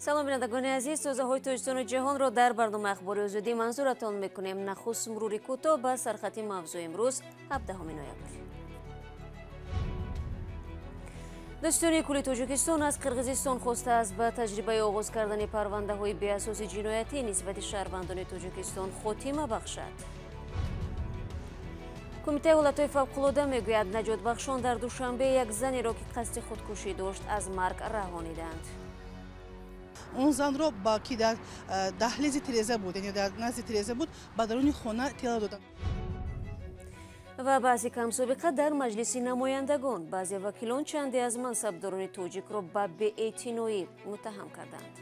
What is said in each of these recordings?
Салом бинандагони азиз, тозаҳои Тоҷикистону ҷаҳонро дар барномаи Ахбори Озодӣ манзуратон мекунем. Нахуст мурури кӯтоҳ ба сархати мавзӯи имрӯз 17 ноябр. Дастури кулли Тоҷикистон аз Қирғизистон хостааст ба таҷрибаи оғоз кардани парвандаҳои беасоси ҷиноятӣ нисбати шаҳрвандони Тоҷикистон хотима бахшад. Кумитаи ҳолатҳои фавқулода мегӯяд, наҷотбахшон дар Душанбе як занеро, ки қасди худкушӣ дошт, аз марг раҳониданд. Он занро, ки дар даҳлизи тиреза буд, яъне дар назди тиреза буд, ба даруни хона тела доданд. Ва баъзе камсобиқа дар Маҷлиси намояндагон, баъзе вакилон чанде аз мансабдорони тоҷикро ба беэътиноӣ муттаҳам карданд.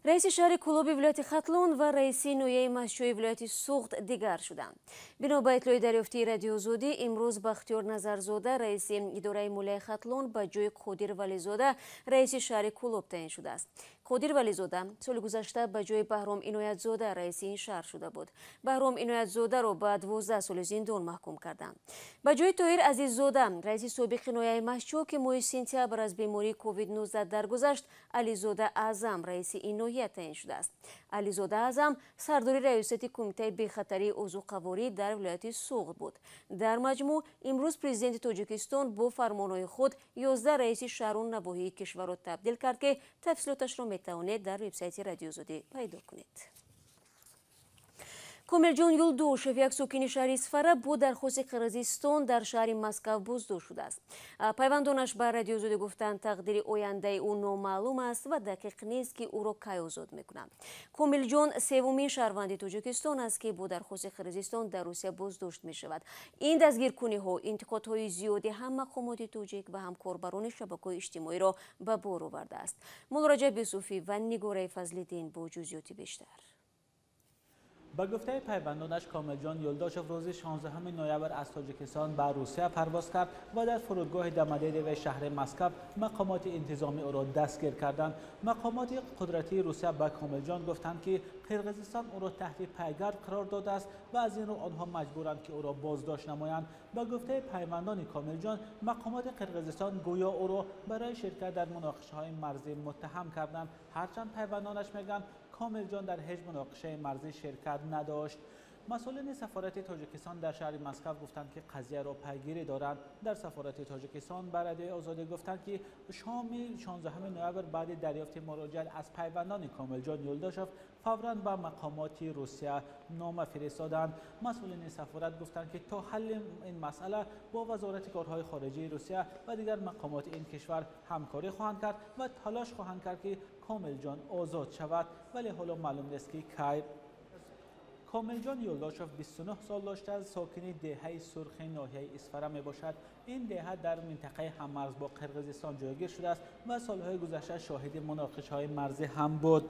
Раиси шаҳри Кӯлоби вилояти Хатлон ва раиси ноҳияи Мастчои вилояти Суғд дигар шуданд. Бино ба иттилои дарёфтии Радиои Озодӣ, имрӯз Бахтиёр Назарзода, раиси идораи молияи Хатлон, ба ҷои Қодир Вализода, раиси шаҳри Кӯлоб таъин шудааст. Қодир Вализода соли гузашта ба ҷои Баҳром Иноятзода раиси ин шаҳр шуда буд. Баҳром Иноятзодаро ба 12 соли зиндон маҳкум карданд. Ба ҷои Тоҳир Азиззода, раиси собиқи ноҳияи Мастчо, ки моҳи сентябр аз бемории COVID-19 даргузашт, Ализода Аъзам раиси ин ноҳия таъин шудааст. Ализода Аъзам сардори раёсати кумитаи бехатарии озуқаворӣ дар вилояти Суғд буд. Дар маҷмӯъ имрӯз президенти Тоҷикистон бо фармонҳои худ 11 раиси шаҳру навоҳии кишварро табдил кард, ки тафсилоташро метавонед дар вебсайти Радиои Озодӣ пайдо кунед. Комилҷон Юлдошев, як сокини шаҳри Исфара, бо дархости Қирғизистон дар шаҳри Москав боздошт шудааст. Пайвандонаш ба Радиои Озодӣ гуфтанд, тақдири ояндаи ӯ номаълум аст ва дақиқ нест, ки ӯро кай озод мекунанд. Комилҷон севумин шаҳрванди Тоҷикистон аст, ки бо дархости Қирғизистон дар Русия боздошт мешавад. Ин дастгиркуниҳо интиқодҳои зиёди ҳам мақомоти тоҷик ва ҳам корбарони шабакаҳои иҷтимоиро ба бор овардааст. Муллораҷаб Юсуфӣ ва Нигораи Фазлиддин бо ҷузъиёти бештар. Ба гуфтаи пайвандонаш, Комилҷон Юлдошев рӯзи 16 ноябр аз Тоҷикистон ба Русия парвоз кард ва дар фурудгоҳи Домодедово шаҳри Москав мақомоти интизомӣ ӯро дастгир карданд. Мақомоти қудратии Русия ба Комилҷон гуфтанд, ки Қирғизистон ӯро таҳти пайгард қарор додааст ва аз ин рӯ онҳо маҷбуранд, ки ӯро боздошт намоянд. Ба гуфтаи пайвандони Комилҷон, мақомоти Қирғизистон гӯё ӯро барои ширкат дар муноқишаҳои марзӣ муттаҳам карданд. Ҳарчанд пайвандонаш мегӯянд, Комилҷон дар ҳеҷ муноқишаи марзӣ ширкат надошт. Масъулини сафорати Тоҷикистон дар шаҳри Москав гуфтанд, ки қазияро пайгирӣ доранд. Дар сафорати Тоҷикистон ба Радиои Озодӣ гуфтанд, ки шоми 16 ноябр баъди дарёфти муроҷиат аз пайвандони Комилҷон Юлдошев фавран ба мақомоти Русия нома фиристоданд. Масъулини сафорат гуфтанд, ки то ҳалли ин масъала бо Вазорати корҳои хориҷии Русия ва дигар мақомоти ин кишвар ҳамкорӣ хоҳанд кард ва талош хоҳанд кард, ки Комилҷон озод шавад, вале ҳоло маълум нест, ки кай. Комилҷон Юлдошев 29 сол дошта, сокини деҳаи Сурхи ноҳияи Исфара мебошад. Ин деҳа дар минтақаи ҳаммарз бо Қирғизистон ҷойгир шудааст ва солҳои гузашта шоҳиди муноқишаҳои марзӣ ҳам буд.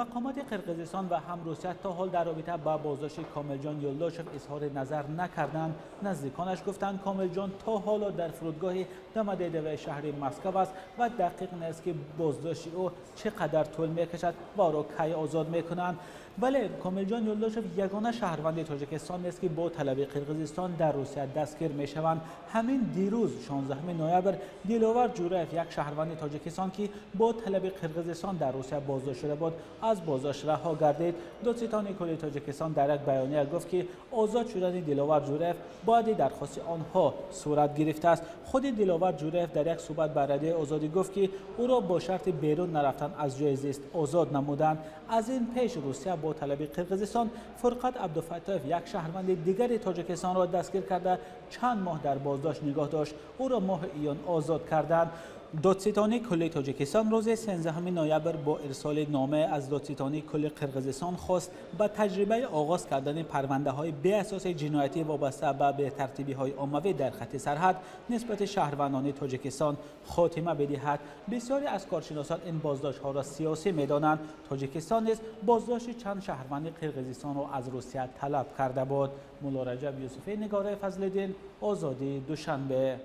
Мақомоти Қирғизистон ва ҳам Русия то ҳол дар робита ба боздошти Комилҷон Юлдошев изҳори назар накарданд. Наздиконаш гуфтанд, Комилҷон то ҳоло дар фурудгоҳи Домодедово шаҳри Москав аст ва дақиқ нест, ки боздошти ӯ чӣ қадар тӯл мекашад ва ӯро кай озод мекунанд. Вале Комилҷон Юлдошев ягона шаҳрванди Тоҷикистон нест, ки бо талаби Қирғизистон дар Русия дастгир мешаванд. Ҳамин дирӯз 16 ноябр Диловар Ҷураев, як шаҳрванди Тоҷикистон, ки бо талаби Қирғизистон дар Русия боздошт шуда буд, аз боздошт раҳо гардид. Додситони кулли Тоҷикистон дар як баёния гуфт, ки озод шудани Диловар Ҷураев баъди дархости онҳо сурат гирифтааст. Худи Диловар Ҷураев дар як суҳбат ба Радиои Озодӣ гуфт, ки ӯро бо шарти берун нарафтан аз ҷои зист озод намуданд. Аз ин пеш Русия бо талаби Қирғизистон Фурқат Абдуфаттоев, як шаҳрванди дигари Тоҷикистонро дастгир карда чанд моҳ дар боздошт нигоҳ дошт. Ӯро моҳи июн озод карданд. Додситонии кулли Тоҷикистон рӯзи 13 ноябр бо ирсоли нома аз додситонии кулли Қирғизистон хост ба таҷрибаи оғоз кардани парвандаҳои беасоси ҷиноятӣ вобаста ба бетартибиҳои оммавӣ дар хати сарҳад нисбати шаҳрвандони Тоҷикистон хотима бидиҳад. Бисёре аз коршиносон ин боздоштҳоро сиёсӣ медонанд. Тоҷикистон низ боздошти чанд шаҳрванди Қирғизистонро аз Русия талаб карда буд. Муллораҷаб Юсуфӣ, Нигораи Фазлиддин, Озодӣ, Душанбе.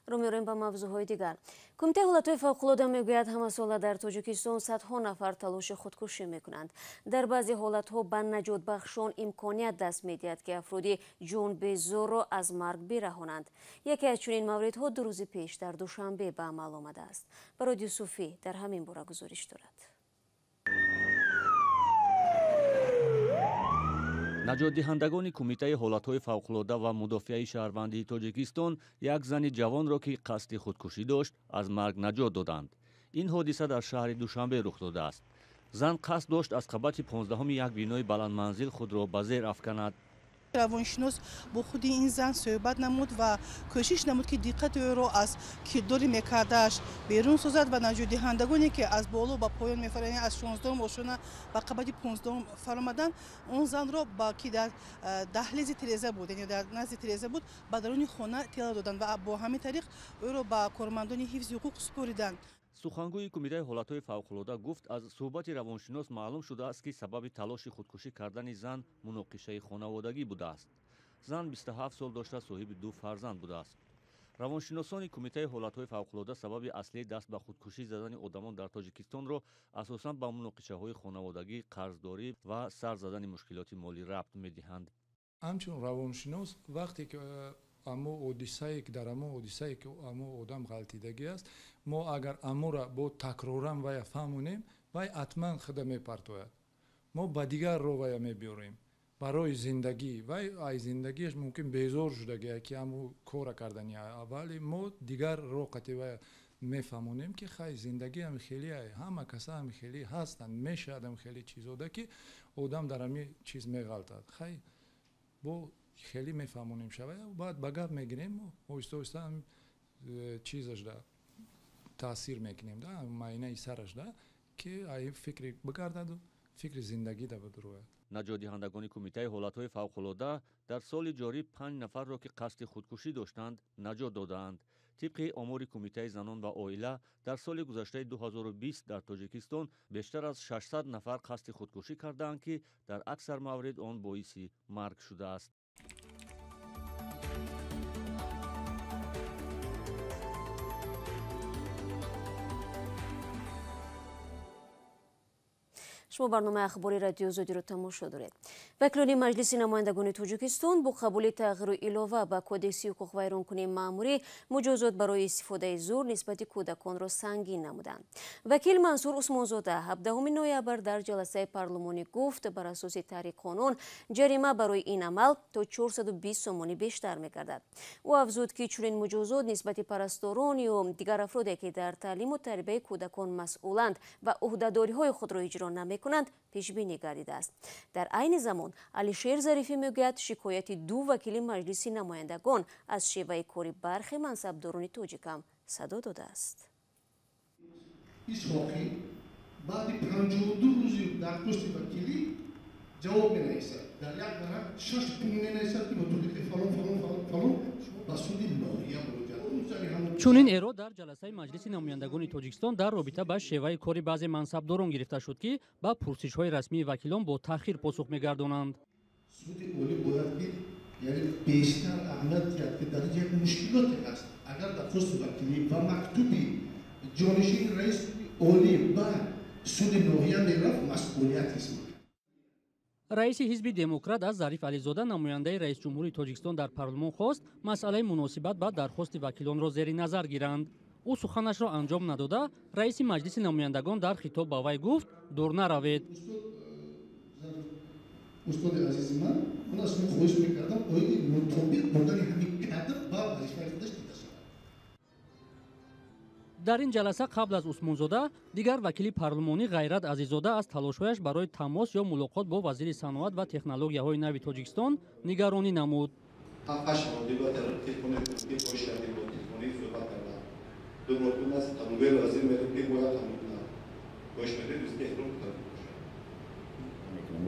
Рӯ меорем ба мавзӯъҳои дигар. Кумитаи ҳолатҳои фавқулода мегӯяд, ҳамасола дар Тоҷикистон садҳо нафар талоши худкушӣ мекунанд. Дар баъзе ҳолатҳо ба наҷотбахшон имконият даст медиҳад, ки афроди ҷонбезорро аз марг бираҳонанд. Яке аз чунин мавридҳо 2 рӯзи пеш дар Душанбе ба амал омадааст. Барод Юсуфӣ дар ҳамин бора гузориш дорад. Наҷотдиҳандагони Кумитаи ҳолатҳои фавқулода ва мудофиаи шаҳрвандии Тоҷикистон як зани ҷавонро, ки қасди худкушӣ дошт, аз марг наҷот доданд. Ин ҳодиса дар шаҳри Душанбе рух додааст. Зан қасд дошт аз қабати 15-уми як бинои баландманзил худро ба зер афканад. Равоншинос бо худи ин зан суҳбат намуд ва кӯшиш намуд, ки диққати ӯро аз кирдори мекардааш берун созад ва наҷотдиҳандагоне, ки аз боло ба поён мефароянд, аз 16-ум ошёна ба қабати 15-ум фаромаданд, он занро, ки дар даҳлези тиреза буд, яъне дар назди тиреза буд, ба даруни хона тела доданд ва бо ҳамин тариқ ӯро ба кормандони ҳифзи ҳуқуқ супориданд. Сухангӯи Кумитаи ҳолатҳои фавқулода гуфт, аз суҳбати равоншинос маълум шудааст, ки сабаби талоши худкушӣ кардани зан муноқишаи хонаводагӣ будааст. Зан 27 сол дошта, соҳиби 2 фарзанд будааст. Равоншиносони Кумитаи ҳолатҳои фавқулода сабаби аслии даст ба худкушӣ задани одамон дар Тоҷикистонро асосан ба муноқишаҳои хонаводагӣ, қарздорӣ ва сар задани мушкилоти молӣ рабт медиҳанд. Ҳамчун равоншинос вақте ки аммо ҳодисае ки дар аммо ҳодисае ки аммо одам ғалтидагӣ аст, мо агар амморо бо такроран вая фаҳмонем, вай ҳатман худа мепартояд. Мо ба дигар роҳ вая мебиёрем барои зиндагӣ. Вай ай зиндагиаш мумкин безор шудагия, ки аммо кора кардани, вале мо дигар роҳ қати вая мефаҳмонем, ки хай, зиндагӣ ҳам хеле, ҳама каса ҳам хеле ҳастанд, мешавад ҳам хеле чизода, ки одам дар ҳами чиз меғалтад. Хай, бо хеле мефаҳмонем шава, баъд ба гап мегирем, оҳиста оҳиста чизашда таъсир мекунем, да майнаи сарашда, ки ай фикри бигардаду фикри зиндагида бидурояд. Наҷотдиҳандагони Кумитаи ҳолатҳои фавқулода дар соли ҷорӣ 5 нафарро, ки қасди худкушӣ доштанд, наҷот додаанд. Тибқи омори Кумитаи занон ва оила, дар соли гузаштаи 2020 дар Тоҷикистон бештар аз 600 нафар қасди худкушӣ кардаанд, ки дар аксар маврид он боиси марг шудааст. Шумо барномаи ахбори Радио Озодиро тамошо доред. Вакилони Маҷлиси намояндагони Тоҷикистон бо қабули тағйиру илова ба Кодекси ҳуқуқвайронкунии маъмурӣ муҷозот барои истифодаи зӯр нисбати кӯдаконро сангин намуданд. Вакил Мансур Усмонзода 17 ноябр дар ҷаласаи парлумонӣ гуфт, бар асоси таҳрири қонун ҷарима барои ин амал то 420 сомонӣ бештар мегардад. Ӯ афзуд, ки чунин муҷозот нисбати парасторон ё дигар афроде, ки дар таълиму тарбияи кӯдакон масъуланд ва ӯҳдадориҳои худро иҷро намекунанд, пешбинӣ гардидааст. Дар айни замон Алишер Зарифӣ мегӯяд, шикояти 2 вакили Маҷлиси намояндагон аз шеваи кори бархе мансабдорони тоҷикам садо додааст. Исҳоқӣ баъди 52 рӯзи дархости вакилӣ ҷавоб менависад. Дар як варақ 6 пункт менависад, ки мутобиқи фалон фалон фалон фалон шумо ба суди ноҳия муроҷиат. Чунин эрод дар ҷаласаи Маҷлиси намояндагони Тоҷикистон дар робита ба шеваи кори баъзе мансабдорон гирифта шуд, ки ба пурсишҳои расмии вакилон бо таъхир посух мегардонанд. Суди олӣ бояд ки, яъне бештар аҳамият диҳад, ки дар инҷа як мушкилоте ҳаст. Агар дархости вакилӣ ва мактуби ҷонишини раиси олӣ ба суди ноҳия мерафт, масъулият ҳис мекард. Раиси ҳизби Демократ аз Зариф Ализода, намояндаи раисҷумҳури Тоҷикистон дар парлумон, хост масъалаи муносибат ба дархости вакилонро зери назар гиранд. Ӯ суханашро анҷом надода, раиси Маҷлиси намояндагон дар хитоб ба вай гуфт: дур наравед. Устоди азизи ман, ман аз шумо хоҳиш мекардам, оиди мутобиқ будани ҳамин кадр ба вазифаи худаш дида шавад. Дар ин ҷаласа қабл аз Усмонзода дигар вакили парлумонӣ Ғайрат Азиззода аз талошҳояш барои тамос ё мулоқот бо вазири саноат ва технологияҳои нави Тоҷикистон нигаронӣ намуд.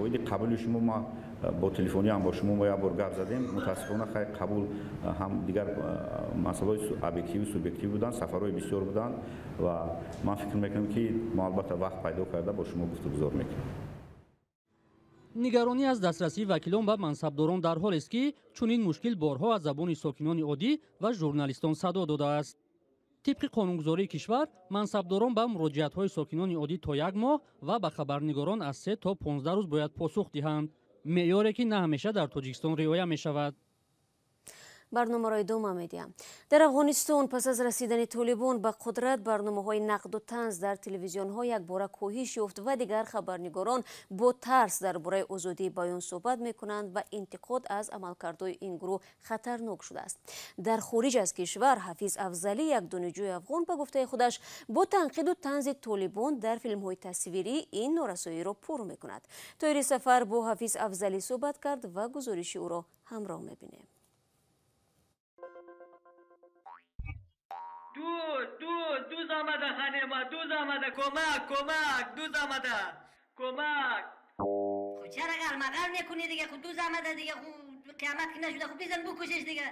Оиди қабули шумо ма бо телефонӣ ҳам бо шумо мо як бор гап задем. Мутаассифона, хай, қабул ҳам дигар масъалаҳои объективу субъективӣ буданд, сафарҳои бисёр буданд ва ман фикр мекунам, ки мо албатта вақт пайдо карда бо шумо гуфтугузор мекунем. Нигаронӣ аз дастрасии вакилон ба мансабдорон дар ҳолест, ки чунин мушкил борҳо аз забони сокинони оддӣ ва журналистон садо додааст. Тибқи қонунгузории кишвар, мансабдорон ба муроҷиатҳои сокинони оддӣ то 1 моҳ ва ба хабарнигорон аз 3 то 15 рӯз бояд посух диҳанд. Меъёре ки на ҳамеша дар Тоҷикистон риоя мешавад. Барномаро идома медиҳам. Дар Афғонистон пас аз расидани Толибон ба қудрат барномаҳои нақду танз дар телевизионҳо якбора коҳиш ёфт ва дигар хабарнигорон бо тарс дар бораи озодии баён суҳбат мекунанд ва интиқод аз амалкардҳои ин гурӯҳ хатарнок шудааст. Дар хориҷ аз кишвар Ҳафиз Афзалӣ, як донишҷӯи афғон, ба гуфтаи худаш бо танқиду танзи Толибон дар филмҳои тасвирӣ ин норасоиро пур мекунад. Тоҳири Сафар бо Ҳафиз Афзалӣ суҳбат кард ва гузориши ӯро ҳамроҳ мебинем. دوز آمده خانه ما، دوز آمده، کمک کمک، دوز آمده، کمک. خب چرا غرمغر میکنی دیگه؟ خب دوز آمده دیگه، خب قیامت که نشده، خب بزن بکشش دیگه.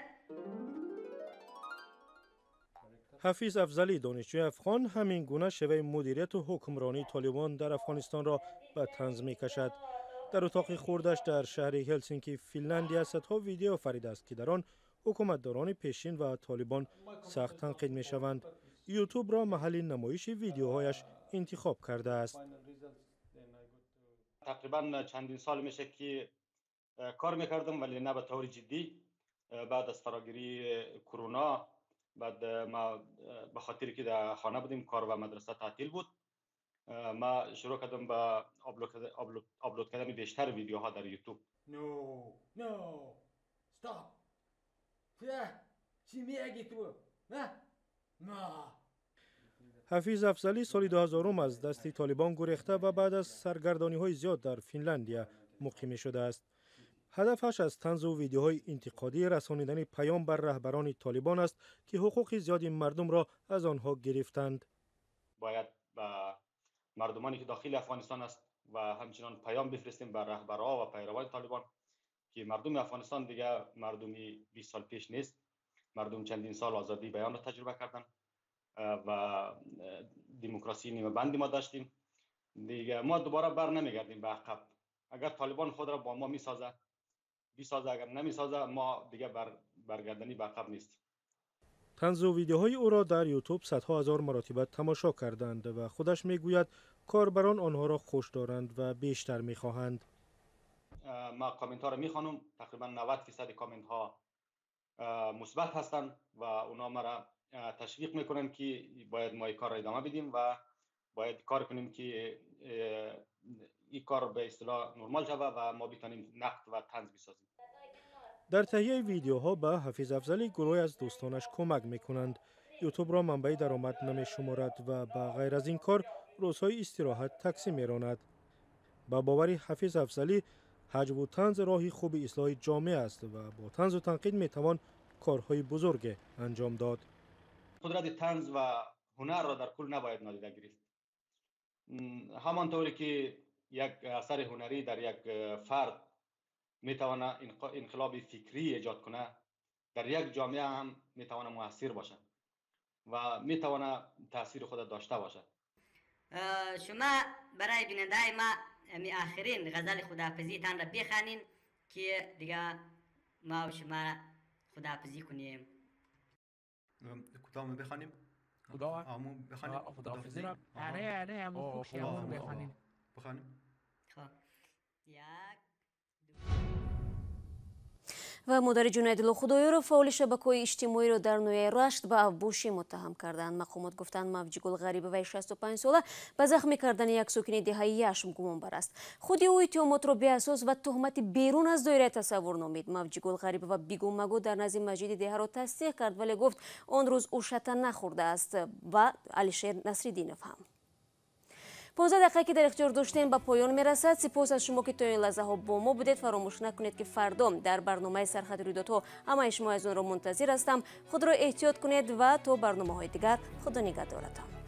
ҳафиз Афзалӣ, донишҷӯи афғон, ҳамин гуна шеваи мудирияту ҳукмронии Толибон дар Афғонистонро ба танз мекашад. Дар утоқи хурдаш дар шаҳри Ҳелсинки, Финляндия, садҳо видео офаридааст, ки дар он ҳукуматдорони пешин ва Толибон сахт танқид мешаванд. Ютубро маҳалли намоиши видеоҳояш интихоб кардааст. تقریبا چندین سال میشه که کار میکردم، ولی نه به طور جدی. بعد از فراگیری کرونا، بعد ما به خاطر که در خانه بودیم، کار و مدرسه تعطیل بود، ما شروع کردم به آپلود کردن بیشتر ویدیوها در یوتیوب. No, no, stop. چی میگی تو؟ نه؟ نه. Ҳафиз Афзалӣ соли 2000 аз дасти Толибон гурехта ва баъд аз саргардониҳои зиёд дар Финляндия муқим шудааст. Ҳадафаш аз танзу видеоҳои интиқодӣ расонидани паём бар раҳбарони Толибон аст, ки ҳуқуқи зиёди мардумро аз онҳо гирифтанд. باید به مردمانی که داخل افغانستان است و همچنان پیام بفرستیم به رهبرها و پیروان طالبان که مردم افغانستان دیگه مردمی 20 سال پیش نیست. مردم چندین سال آزادی بیان را تجربه کردن و دموکراسی نیمه بندی ما داشتیم. دیگه ما دوباره بر نمیگردیم به عقب. اگر طالبان خود را با ما میسازه بیسازه، اگر نمیسازه ما دیگه برگردنی به عقب نیست. танзу видеоҳои ӯро дар Ютуб садҳо ҳазор маротиба тамошо карданд ва худаш мегӯяд, корбарон онҳоро хуш доранд ва бештар мехоҳанд. ما کامنت ها رو میخوانم، تقریبا 90% کامنت ها مثبت هستند و اونا مرا تشویق میکنن که باید ما این کار را ادامه بدیم و باید کار کنیم که این کار به اصطلاح نرمال شود و ما بتونیم نقد و طنز بسازیم. Дар таҳияи видеоҳо ба Ҳафиз Афзалӣ гурӯҳе аз дӯстонаш кӯмак мекунанд. Ютубро манбаи даромад намешуморад ва ба ғайр аз ин кор рӯзҳои истироҳат таксӣ меронад. Ба бовари Ҳафиз Афзалӣ, ҳаҷву танз роҳи хуби ислоҳи ҷомеа аст ва бо танзу танқид метавон корҳои бузурге анҷом дод. قدرت طنز و هنر را در کل نباید نادیده گرفت. همانطوری که یک اثر هنری در یک فرد میتونه انقلاب فکری ایجاد کنه، در یک جامعه هم میتونه موثر باشد و میتونه تاثیر خود داشته باشد. شما برای بیننده ما می آخرین غزل خداحافظی تان را بخوانین که دیگه ما و شما خداحافظی کنیم. کدام بخوانیم؟ کدام؟ همون بخوانیم. خداحافظی را. آره آره، همون خوب شد، همون بخوانیم. بخوانیم. خب. یک. Ва модари Ҷунайдулло Худоёров, фаъоли шабакаҳои иҷтимоиро дар ноҳияи Рашт ба авбошӣ муттаҳам карданд. Мақомот гуфтанд, Мавҷигул Ғарибоваи 65сола ба захмӣ кардани як сокини деҳаи Яшм гумонбар аст. Худи ӯ иттиҳомотро беасос ва туҳмати берун аз доираи тасаввур номид. Мавҷигул Ғарибова бигӯ-магӯ дар назди масҷиди деҳаро тасдиқ кард, вале гуфт, он рӯз ӯ шата нахӯрдааст. Ва Алишер Насриддинов ҳам. 15 дақиқа, ки дар ихтиёр доштем, ба поён мерасад. Сипос аз шумо, ки то ин лаҳзаҳо бо мо будед. Фаромӯш накунед, ки фардо дар барномаи Сархати рӯйдодҳо ҳамаи шумо аз онро мунтазир ҳастам. Худро эҳтиёт кунед ва то барномаҳои дигар Худо нигаҳдоратон.